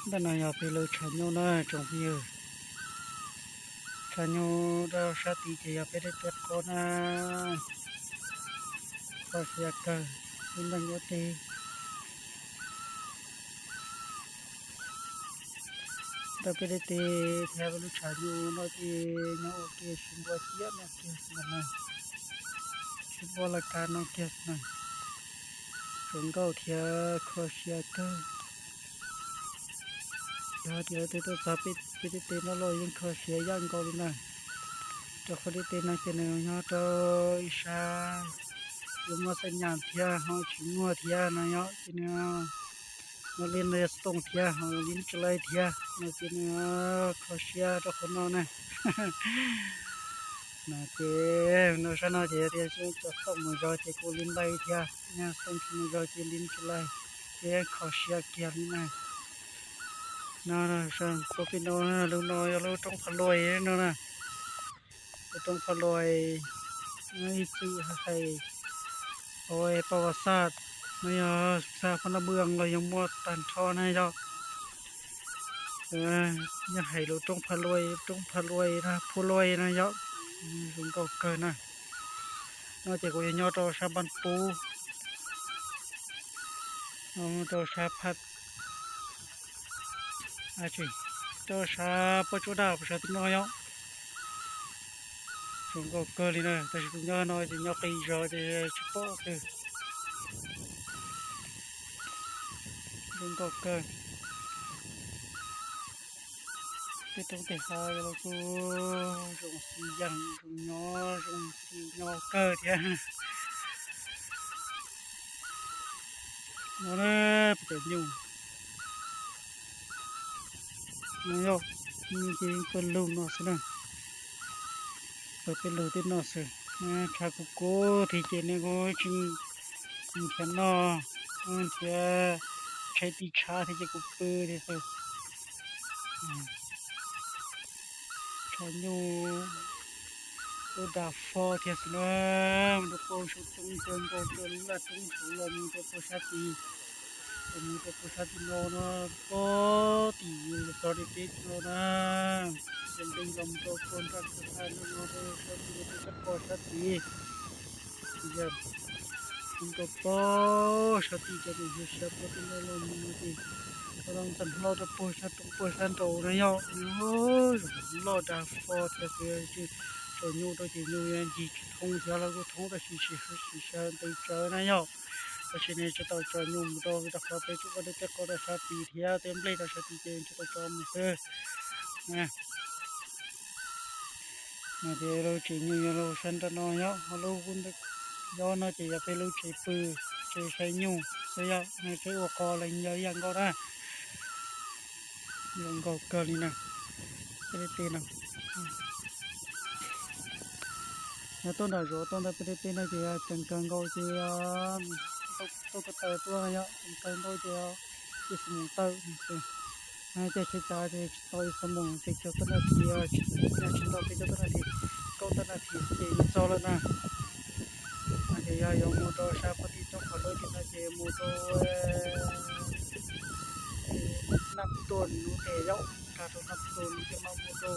Ntawm no yog peb lub tshav nyuj na tsoom phooj ywg. Tshav nyuj rau sab tid ces yog peb tej teb qos na. Kho siab kawg, lub neej ua teb. Ntawm peb tej teb thiab peb lub tshav nyuj no ces nyob ua ke sib npua ciab no kiag xwb na, sib npua laj kab no kiag xwb na. Zoo nkauj thiab kho siab kawg. Yog tias leej twg tuaj txog peb tej teb no los yeej kho siab ib yam nkaus li na. Rau qhov tej teb no ces nws nyob rau ib sab yuav muaj xab nyas thiab ho tsis muaj thiab no yom, ces nws nyob li no yog xov tooj thiab ho li tsis laij thiab no ces nws kho siab rau qhov no na. No ces no sab no ces yog tias xov tooj mus zog ces kuj li laij thiab, xov tooj tsis mus zog ces li tsis laij, ces kho siab kiag li na. No, pem no, lub no yog lub roob Pha Luais no na. Lub roob Pha Luais, ib txwm hais Pha Vas Xaj no yog xa Pha Naj Mws los yog muaj tag nrho na yom. Yog hais lub roob Pha Luais, roob Pha Luais na, Phu Luais na yom. Zoo nkauj kawg na. No ces kuv yog nyob rau sab Npab Pub, rau sab Phaj, rau sab Pob Tsuab Daj puas sab tim no yom. Zoo nkauj kawg li na, tab sis kuv nyob no ces nyob qis zog ces tsis pom twg. Zoo nkauj kawg. Tej roob tej hav los kuj zoo xis yeem, zoo nyob, zoo xis nyob kawg thiab. No na, peb cov nyuj no yog, ces pawg lug no xwb na. Pawg peb lug tej no xwb. Tshav kub kub thiab ces nws kuj tsis nrhiav noj, nrhiav tshaib ti tshav thiab ces kuv pw thiab xwb. Tshav nyuj ua da fo thiab xwb na. Mus rau pem saum roob, rau nkaus rau lub laj roob saud los mus rau pem sab tid, los mus rau pem sab tim no no, pem tim txog li peb tim no na. Ces nqis los mus rau pem nram kwj ha no no rau sab tid, rau pem sab tid. Mus rau pem sab tid ces nws yog sab pem tim no los mus no ces tau los ntxeev hlo rau pem sab roob pem sab nraud na yom. Loj da fo thiab xwb, tsaus nyuj rau ces nyuj yuav ncig tsis thoob thiab los kuj thoob tab sis tsis sawv ntev tsawv na yom. Tab sis nws tsis tau tsaus nyuj mus rau vim rau qhov peb tsuas muaj tej teb qos rau sab tid thiab tej nplej rau sab tid ces tsis tau tsaus mus xwb. No ces lub tsev nyuj yog lub sab nram no yom, ho lub yob no ces yog peb lub tsev pw, tsev saib nyuj xwb yom, tsev ua qos los yog ib yam nkaus na. Zoo nkauj kawg li na, peb tej teb no. Yog tuaj nram zos tuaj ntawm peb tej teb no ces ceev kawg nkaus ces tuaj ko taw tuaj yom, ceev kawg nkaus ces ib xuab moos tawm. Caij tsheb cav ces tsis tau ib xuab moos, peb caug tawm nas this, tsis tau peb caug tawm nas this, kaum tawm nas this ces yeej txog lawm na. Ces yog yuav mus rau sab pem tim roob Phaj Luais tim no ces mus rau Nam Tuam Nub ces yog nkag rau Nam Tuam Nub ces mam mus rau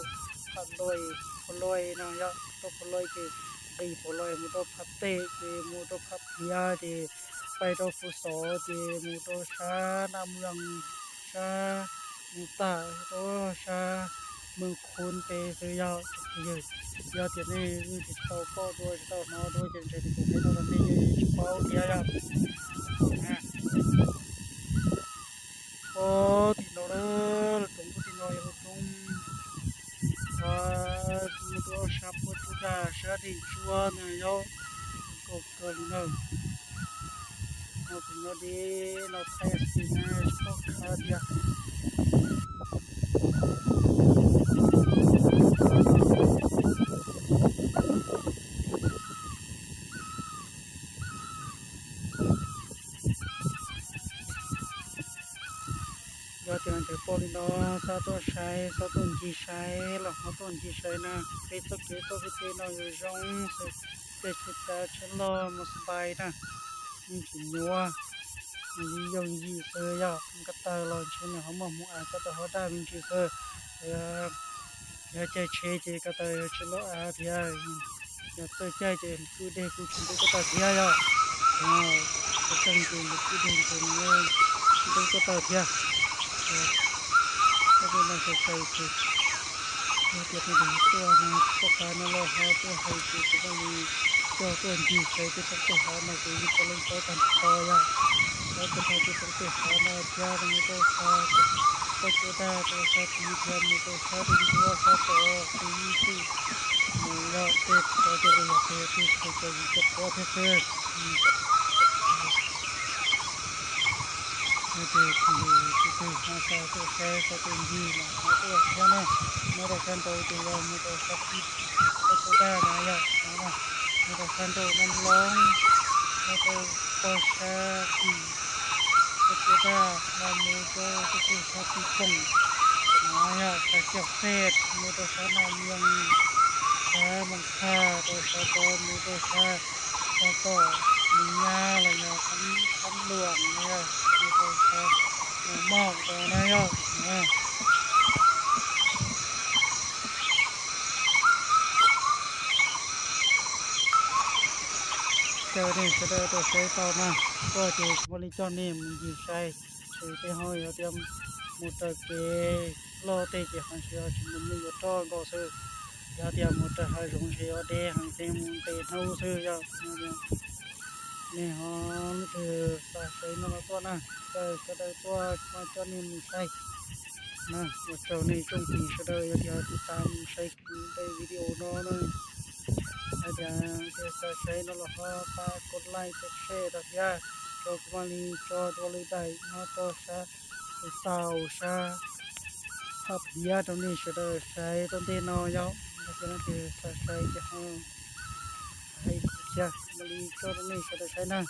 Phaj Luais, Phaj Luais no yom, rau Phaj Luais ces nqis Phaj Luais mus rau Phaj Teb ces mus rau Phaj Phiav ces pais rau Phuv Xov ces mus rau sab Nam Mws, sab Mws Tam, rau sab Mws Khun pem xwb yog tsoom phooj ywg. Yog tias nej tsis tau pom dua tsis tau hnov dua ces ntshe tias kuv hais no los nej yeej tsis paub thiab yom. Pem tim no na, lub roob pem tim no yog lub roob mus rau sab Pob Tsuab Daj sab Dej Ntsuab na yom. Zoo nkauj kawg li na. No kuv nyob deb no thaij xwb na, tsis pom qab tiag. Yog tias leej twg pom li no, xob tuaj saib, xob tuaj ncig saib los ho tuaj ncig saib na. Peb txoj kev tuaj pem tej no yuav zoo xwb, tej tsheb cav tsheb loj mus xab npais na, yeej tsis nyuaj. nws yooj yim xwb yog ko taw los ntshe nws ho muaj hmoov av ko taw ho daj me ntsis xwb. Yog caij tsheb ces ko taw tsis loj av thiab, yog txawj caij ces kwj deg kuj tsis ntub ko taw thiab yog. Tseeb ces nws kwj deg ces nws ntub ko taw thiab. Koj peb no sai sai ces yog tias peb tuaj no poj qav no los ho tuaj hais ces kuv mam li coj tuaj ncig saib tej roob tej hav no ces yeej tau leej paub tag nrho yog. Paub tag nrho tej roob tej hav no thiab mus rau sab, koj cua daj rau sab tid thiab mus rau sab tej nruab sab tod tus ib txwm mus yog tej tod ces yog tej tej txhais cov yus cov quav thiab xwb. Ces tus twg ho xav tuaj saib xav tuaj ncig los ho tuaj thiab na. Nyob rau sab nraud ces yog mus rau sab tim, koj cua daj no yog, mus rau sab nraud no loo, nyob rau pog sab tim, koj cua daj no mus rau tus twg sab tim poom no yog sab coj xej mus rau sab Nam Yoog, sab Moos Khaj rau sab tod mus rau sab, sab tom Moos Nyab los yog Thab Luam no yog mus rau sab Moos Mauj tod na yog. Caw nej sawv daws tuaj saib tau na, koj ces kuv mam li coj nej mus ncig saib, ces tej ho yog tias mus raws kev loj tej ces ho ntshe ho tsis muaj neeg yuav roj nkaus xwb. Yog tias mus raws hav zoov ntshe yuav deb heev ces mus ntev hnub xwb yog. Nej ho leej twg xav saib no los tuaj na, caw sawv daws tuaj kuv mam coj nej mus saib na. Ua tsaug nej tsoom phooj ywg sawv daws yog tias tiv tam saib kuv daim video no na. Hais tias xav saib no los ho pab kos like kos share rau thiab, rau kuv mam li tso dua lwm daim no rau sab Phu Tau sab Thaj Phiab rau nej sawv daws saib tom ntej no yog. Yog tias leej twg xav saib ces ho hais kuv thiab mam li tso rau nej sawv daws saib na.